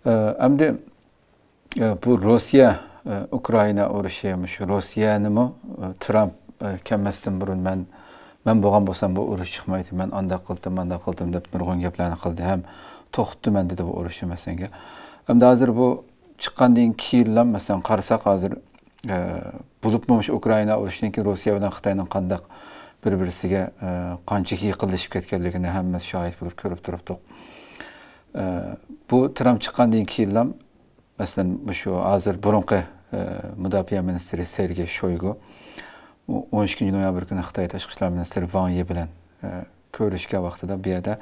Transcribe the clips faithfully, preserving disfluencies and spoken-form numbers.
ئەمدى، ئە، بۇ روسىيە، ئە، ئۇكرائىنا ئۇرۇشى، مۇشۇ روسىيەنىمۇ، ئە، ترامپ، ئە، كەلمەستىن بۇرۇن مەن، مەن بولغان بولسام بۇ ئۇرۇش چىقمايتتى، مەن ئانداق قىلدىم، مانداق قىلدىم دەپ نۇرغۇن گەپلەرنى قىلدى ھەم توختىتىمەن دېدى بۇ ئۇرۇشنى مەسىلەنگە. ئەمدى ھازىر بۇ چىققاندىن كېيىنلا مەسىلەن قارىساق ھازىر، ئە، بولۇپمۇ مۇشۇ ئۇكرائىنا ئۇرۇشىدىن كېيىن روسىيە بىلەن خىتاينىڭ قانداق بىر-بىرسىگە، ئە، قانچىلىك يېقىنلىشىپ كەتكەنلىكىنى ھەممىمىز شاھىت بولۇپ كۆرۈپ تۇرۇپتۇق. ئە، بۇ ترامپ چىققاندىن كېيىنلا مەسىلەن، مۇشۇ ھازىر بۇرۇنقى، ئە، مۇداپىئە مىنىستىرى سېرگېي شويگۇ ئون ئىككىنچى نويابىر كۈنى خىتاي تاشقى ئىشلار مىنىستىرى ۋاڭ يى بىلەن، ئە، كۆرۈشكەن ۋاقتىدا بۇ يەردە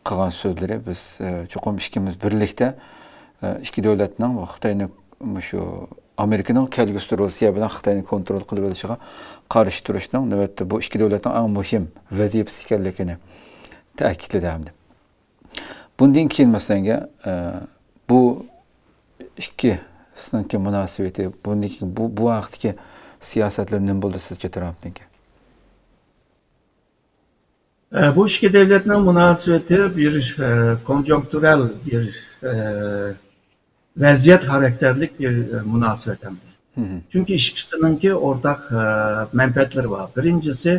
قىلغان سۆزلىرى، بىز، ئە، چوقۇم ئىككىمىز بىرلىكتە، ئە، ئىككى دۆلەتنىڭ خىتاينى، مۇشۇ ئامېرىكىنىڭ كەلگۈسىدە روسىيە بىلەن خىتاينى كونترول قىلىۋېلىشىغا قارشى تۇرۇشنىڭ نۆۋەتتە بۇ ئىككى دۆلەتنىڭ ئەڭ مۇھىم ۋەزىپىسى ئىكەنلىكىنى تەكىتلىدى ھەمدە. بۇندىن كېيىن مەسىلەنگە، ئە، بۇ ئىككىسىنىڭكى مۇناسىۋىتى، بۇندىن كېيىن بۇ، بۇ ھەقتىكى سىياسەتلىرى نېمە بولىدۇ سىزچە ترامپنىڭكى؟ ئە، بۇ ئىككى دۆلەتنىڭ مۇناسىۋىتى بىر، ئە، كونجونكتۇرال بىر، ئە، ۋەزىيەت خاراكتېرلىك بىر، ئە، مۇناسىۋەت ئەمدى. چۈنكى ئىككىسىنىڭكى ئورتاق، ئە، مەنپەئەتلىرى بار. بىرىنچىسى،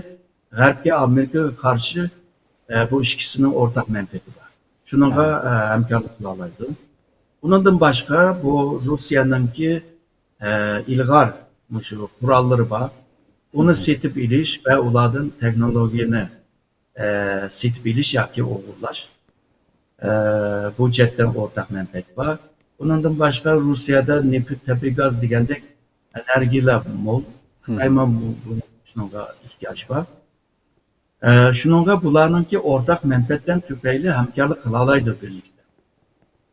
غەربكە، ئامېرىكىغا قارشى، ئە، بۇ ئىككىسىنىڭ ئورتاق مەنپەئەتى بار. شۇنىڭغا، ئە، ھەمكارلىق قىلالايدۇ. ئۇنىڭدىن باشقا، بۇ روسىيەنىڭكى، ئە، ئىلغار مۇشۇ قوراللىرى بار. ئۇنى سېتىپ ئېلىش ۋە ئۇلاردىن تېخنولوگىيەنى، ئە، سېتىپ ئېلىش ياكى ئوغرىلاش. ئە، بۇ جەھەتتىن ئورتاق مەنپەئەت بار. ئۇنىڭدىن باشقا، روسىيەدە نېفىت، تەبىئىي گاز دېگەندەك ئېنېرگىيەلەر مول. خىتايمۇ بۇ، بۇ، شۇنىڭغا ئېھتىياجى بار. ئە، شۇنىڭغا بۇلارنىڭكى ئورتاق مەنپەئەتلەر تۈپەيلى ھەمكارلىق قىلالايدۇ بىرلىكتە.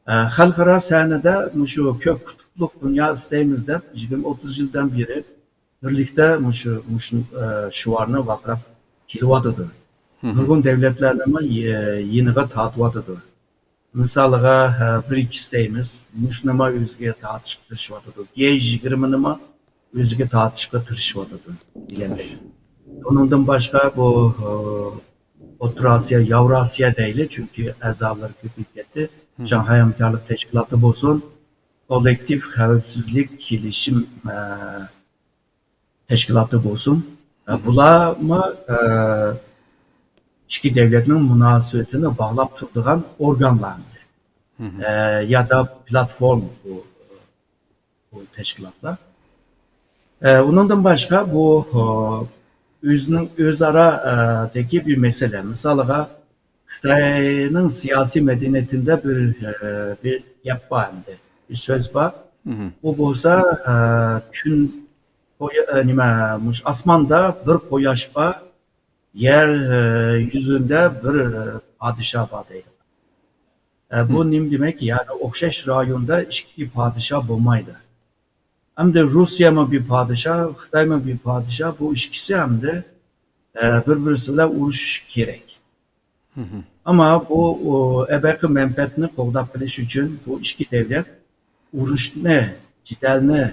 ئە، خەلقئارا سەھنىدە مۇشۇ كۆپ قۇتۇپلۇق دۇنيا ئىستەيمىز دەپ يىگىرمە، ئوتتۇز يىلدىن بېرى بىرلىكتە مۇشۇ، مۇشۇ، ئە، شوئارنى ۋارقىراپ كېلىۋاتىدۇ. نۇرغۇن دۆلەتلەرنىمۇ يې-، يېنىغا تارتىۋاتىدۇ. مىسالىغا، ھە، برىكس دەيمىز. مۇشۇنىمۇ ئۆزىگە تارتىشقا تىرىشىۋاتىدۇ. جى يىگىرمىنىمۇ ئۆزىگە تارتىشقا تىرىشىۋاتىدۇ دېگەندەك. ئۇنىڭدىن باشقا بۇ، ئە، ئوتتۇرا ئاسىيا، ياۋراسىيا دەيلى، چۈنكى ئەزالىرى كۆپىيىپ كەتتى. شاڭخەي ھەمكارلىق تەشكىلاتى بولسۇن، كوللېكتىپ خەۋپسىزلىك كېلىشىم، ئە، تەشكىلاتى بولسۇن. ئە، بۇلارمۇ، ئە، ئىككى دۆلەتنىڭ مۇناسىۋىتىنى باغلاپ تۇرىدىغان ئورگانلار ئەمدى. ئە، يا دا پلاتفورما بۇ، بۇ تەشكىلاتلار. ئە، ئۇنىڭدىن باشقا بۇ، ئە، ئۆزىنىڭ ئۆزئارا، ئە، دىكى بىر مەسىلە. مىسالىغا، خىتاينىڭ سىياسىي مەدەنىيىتىدە بىر، ئە، بىر گەپ بار ئەمدى. بىر سۆز بار. ئۇ بولسا، ئە، كۈن قويا-، ئە، نېمە، مۇشۇ ئاسماندا بىر قۇياش بار، يەر، ئە، يۈزىدە بىر، ئە، پادىشاھ بار دەيدۇ. ئە، بۇ نېمە دېمەك؟ يەنى ئوخشاش رايوندا ئىككى پادىشاھ بولمايدۇ. ئەمدى روسىيەمۇ بىر پادىشاھ، خىتايمۇ بىر پادىشاھ، بۇ ئىككىسى ئەمدى، ئە، بىر-بىرسى بىلەن ئۇرۇشۇشى كېرەك. ئەمما بۇ، ئۇ، ئەبەقى مەنپەئەتنى قوغداپ قېلىش ئۈچۈن بۇ ئىككى دۆلەت ئۇرۇشنى، جېدەلنى،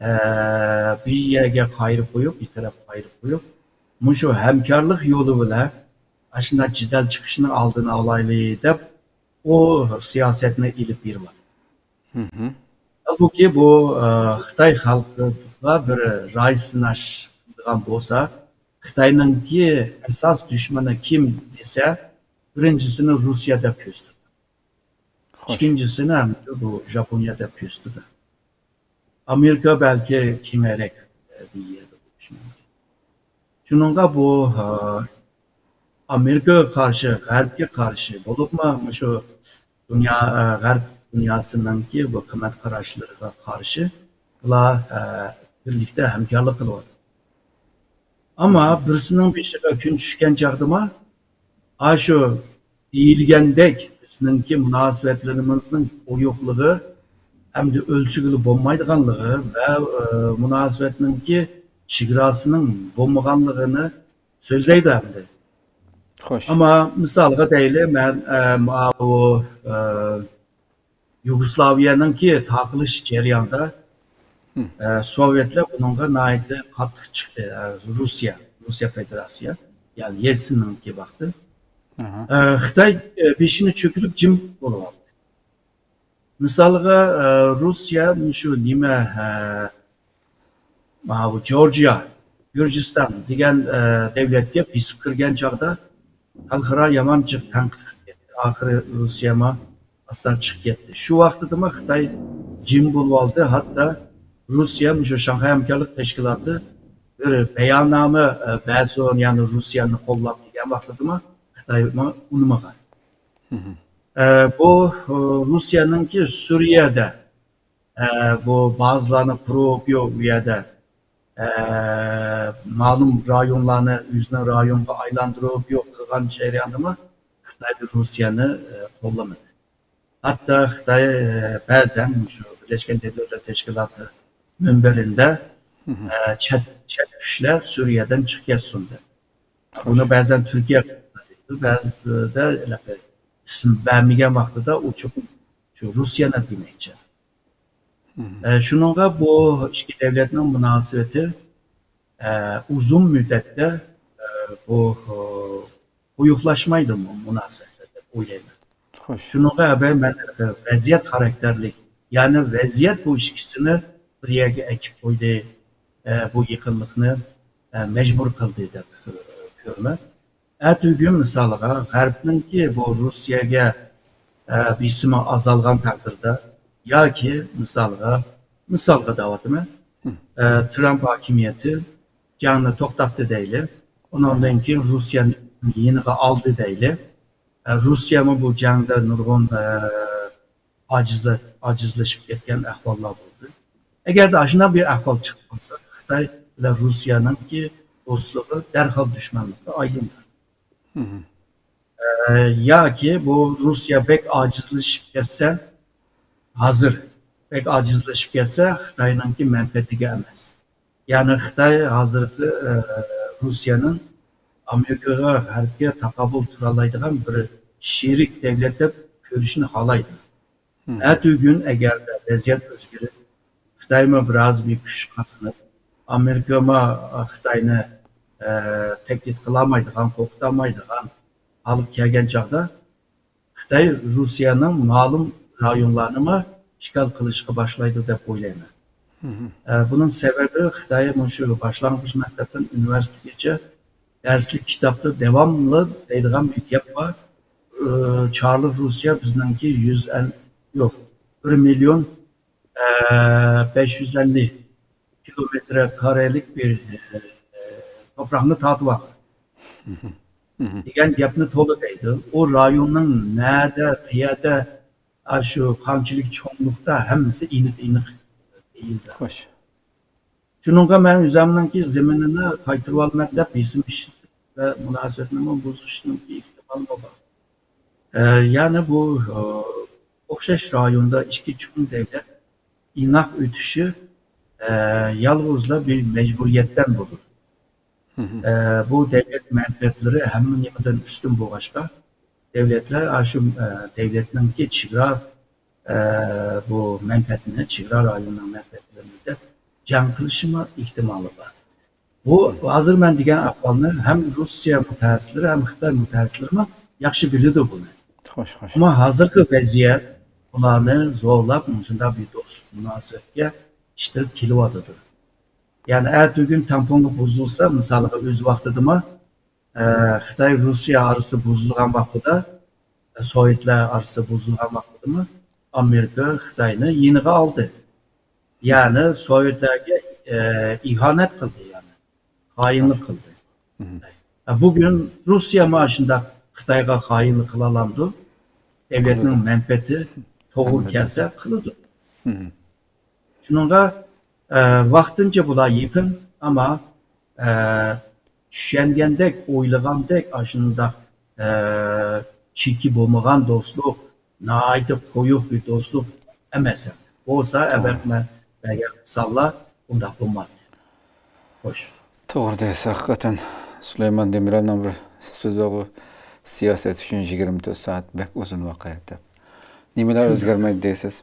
ئە، بىر يەرگە قايرىپ قويۇپ، بىر تەرەپكە قايرىپ قويۇپ، مۇشۇ ھەمكارلىق يولى بىلەن ئاشۇنداق جېدەل چىقىشنىڭ ئالدىنى ئالايلى دەپ، ئۇ سىياسەتنى ئېلىپ بېرىۋاتىدۇ. ھالبۇكى بۇ، ئە، خىتاي خەلقىگە بىر راي سىناش قىلىدىغان بولسا، خىتاينىڭكى ئاساس دۈشمىنى كىم دېسە، بىرىنچىسىنى روسىيە دەپ كۆرسىتىدۇ. ئىككىنچىسىنى ھەم بۇ ژاپونىيە دەپ كۆرسىتىدۇ. ئامېرىكا بەلكى كېڭىرەك، ئە، بىر يەردە بولۇشى مۇمكىن. شۇنىڭغا بۇ، ئە، ئامېرىكىغا قارشى، غەربكە قارشى بولۇپمۇ مۇشۇ دۇنيا، ئە، غەرب دۇنياسىنىڭكى بۇ قىممەت قاراشلىرىغا قارشى بۇلار، ئە، بىرلىكتە ھەمكارلىق قىلىۋاتىدۇ. ئەمما بىرسىنىڭ بېشىغا كۈن چۈشكەن چاغدىما، ئاشۇ دېيىلگەندەك بىزنىڭكى مۇناسىۋەتلىرىمىزنىڭ ئويۇقلۇقى ئەمدى ئۆلچىگىلى بولمايدىغانلىقى ۋە، ئە، مۇناسىۋەتنىڭكى چېگراسىنىڭ بولمىغانلىقىنى سۆزلەيدۇ ئەمدى. خوش. ئەمما مىسالغا دەيلى، مەن، ئە، ماۋۇ، ئە، يۇگوسلاۋىيەنىڭكى تارقىلىش جەريانىدا، ئە، سوۋېتلار بۇنىڭغا ناھايىتى قاتتىق چىقتى. ئە، روسىيە، روسىيە فېدېراتسىيە، يەنى يېلتسىننىڭكى ۋاقتى. ئە، خىتاي، ئە، بېشىنى چۆكۈرۈپ جىم بولۇۋالدى. مىسالغا، ئە، روسىيە مۇشۇ نېمە، ئە، ماۋۇ جورجىيا، گۈرجىستان دېگەن، ئە، دەۋلەتكە بېسىپ كىرگەن چاغدا خەلقئارا يامان جىق تەنقىد قىلىپ كەتتى. ئاخىرى روسىيەمۇ ئاستا چىقىپ كەتتى. شۇ ۋاقتىدىمۇ خىتاي جىم بولۇۋالدى. ھەتتا روسىيە مۇشۇ شاڭخەي ھەمكارلىق تەشكىلاتى بىر باياننامە، ئە، بەرسۇن، يەنى روسىيەنى قوللاپ دېگەن ۋاقتىدىمۇ خىتاي ئۇنىمىغان. ئە، بۇ، ئە، روسىيەنىڭكى سۈرىيەدە، ئە، بۇ بازىلارنى قۇرۇپ، يو، ئۇ يەردە، ئە، مەلۇم رايونلارنى ئۆزىنىڭ رايونىغا ئايلاندۇرۇپ، يو، قىلغان جەريانىدىمۇ خىتاي روسىيەنى، ئە، قوللىمىدى. ھەتتا خىتاي، ئە، بەزەن شۇ بىرلەشكەن دۆلەتلەر تەشكىلاتى مۇنبىرىندە، ئە، چەت، چەت كۈچلەر سۈرىيەدىن چىقىپ كەتسۇن دەپ. بۇنى بەزەن تۈركىيە قىلىدۇ، بەزىدە ئىسىم بەرمىگەن ۋاقتىدا ئۇ چوقۇم شۇ روسىيەنى دېمەكچى. ئە، شۇنىڭغا بۇ ئىككى دۆلەتنىڭ مۇناسىۋىتى، ئە، ئۇزۇن مۇددەتتە، ئە، بۇ، ئە، قويۇقلاشمايدۇ مۇ-، مۇناسىۋەتلەر دەپ ئويلايمەن. خوش. شۇنىڭغا ھەبەي مەن، ئە، ۋەزىيەت خاراكتېرلىك، يەنى ۋەزىيەت بۇ ئىككىسىنى بىر يەرگە ئەكىپ قويدى، ئە، بۇ يېقىنلىقنى، ئە، مەجبۇر قىلدى دەپ، ئە، كۆرىمەن. ئەتىگۈن مىسالىغا، غەربنىڭكى بۇ روسىيەگە، ئە، بېسىمى ئازالغان تەقدىردە ياكى مىسالغا، مىسالغا دەۋاتىمەن، ئە، ترامپ ھاكىمىيىتى جەڭنى توختاتتى دەيلى. ئۇنىڭدىن كېيىن روسىيەنى يېنىغا ئالدى دەيلى. ئە، روسىيەمۇ بۇ جەڭدە نۇرغۇن، ئە، ئاجىزلا-، ئاجىزلىشىپ كەتكەن ئەھۋاللار بولدى. ئەگەردە ئاشۇنداق بىر ئەھۋال چىقىپ قالسا، خىتاي بىلەن روسىيەنىڭكى دوستلۇقى دەرھال دۈشمەنلىككە ئايلىنىدۇ. ئە، ياكى بۇ روسىيە بەك ئاجىزلىشىپ كەتسە، ھازىر بەك ئاجىزلىشىپ كەتسە، خىتاينىڭكى مەنپەئەتىگە ئەمەس. يەنى خىتاي ھازىرقى، ئە، روسىيەنىڭ ئامېرىكىغا، غەربكە تاقابىل تۇرالايدىغان بىر شېرىك دەۋلەت دەپ كۆرۈشنى خالايدۇ. ئەتىگۈن ئەگەردە ۋەزىيەت ئۆزگىرىپ، خىتايمۇ بىراز بىر كۈچ قازىنىپ، ئامېرىكىمۇ خىتاينى، ئە، تەھدىت قىلالمايدىغان، قورقۇتالمايدىغان ھالغا كەلگەن چاغدا، خىتاي روسىيەنىڭ مەلۇم رايونلارنىمۇ ئىشغال قىلىشقا باشلايدۇ دەپ ئويلايمەن. ئە، بۇنىڭ سەۋەبى خىتاي مۇشۇ باشلانغۇچ مەكتەپتىن ئۇنىۋېرسىتېتكىچە دەرسلىك كىتابتا داۋاملىق دەيدىغان بىر گەپ بار. ئە، چارلىق روسىيە بىزنىڭكى يۈز ئەل-، يوق، بىر مىليون، ئە، بەش يۈز ئەللىك كىلومېتىر كارەلىك بىر، ئە، توپراقنى تارتىۋالغان دېگەن گەپنى تولا دەيدۇ. ئۇ رايوننىڭ نەدە، قەيەردە، ئاشۇ قانچىلىك چوڭلۇقتا ھەممىسى ئېنىق-ئېنىق دېيىلدى. خوش. شۇنىڭغا مەن ئۆزۈمنىڭكى زېمىنىنى قايتۇرۇۋالىمەن دەپ بېسىم ئىشلىتىپ ۋە مۇناسىۋەتنىمۇ بۇزۇشنىڭكى ئېھتىمالىمۇ بار. ئە، يەنى بۇ، ئە، ئوخشاش رايوندا ئىككى چوڭ دەۋلەت ئىناق ئۆتۈشى، ئە، يالغۇزلا بىر مەجبۇرىيەتتىن بولىدۇ. ئە، بۇ دەۋلەت مەنپەئەتلىرى ھەممە نېمىدىن ئۈستۈن بولغاچقا، دەۋلەتلەر ئاشۇ، ئە، دەۋلەتنىڭكى چېگرا، ئە، بۇ مەنپەئەتىنى، چېگرا رايونىنىڭ مەنپەئەتلىرىنى دەپ جەڭ قىلىشىمۇ ئېھتىمالى بار. بۇ ھازىر مەن دېگەن ئەھۋالنى ھەم روسىيە مۇتەخەسسىسلىرى، ھەم خىتاي مۇتەخەسسىسلىرىمۇ ياخشى بىلىدۇ بۇنى. خوش، خوش. ئەمما ھازىرقى ۋەزىيەت ئۇلارنى زورلاپ مۇشۇنداق بىر دوستلۇق مۇناسىۋەتكە ئىتتىرىپ كېلىۋاتىدۇ. يەنى ئەتىگۈن تەڭپۇڭلۇق بۇزۇلسا، مىسالغا ئۆز ۋاقتىدىمۇ، ئە، خىتاي روسىيە ئارىسى بۇزۇلغان ۋاقتىدا، ئە، سوۋېتلار ئارىسى بۇزۇلغان ۋاقتىدىمۇ ئامېرىكا خىتاينى يېنىغا ئالدى. يەنى سوۋېتلارغا، ئە، ئىھانەت قىلدى، يەنى خائىنلىق قىلدى. ئە، بۈگۈن روسىيە مانا شۇنداق خىتايغا خائىنلىق قىلالامدۇ؟ دەۋلەتنىڭ مەنپەئەتى توغرا كەلسە قىلىدۇ. شۇنىڭغا، ئە، ۋاقتىنچە بۇلار يېپىن، ئەمما، ئە، چۈشەنگەندەك، ئويلىغاندەك ئاشۇنداق، ئە، چېكى بولمىغان دوستلۇق، ناھايىتى قويۇق بىر دوستلۇق ئەمەس. بولسا، ئەلۋەتتە، مەن بەرگەن مىساللار ئۇنداق بولمايدۇ. خوش. توغرا دەيسىز، ھەقىقەتەن سۇلايمان دېمىرەلنىڭ بىر سۆزى بارغۇ، سىياسەت ئۈچۈن يىگىرمە تۆت سائەت بەك ئۇزۇن ۋاقىت دەپ. نېمىلەر ئۆزگەرمەيدۇ دەيسىز؟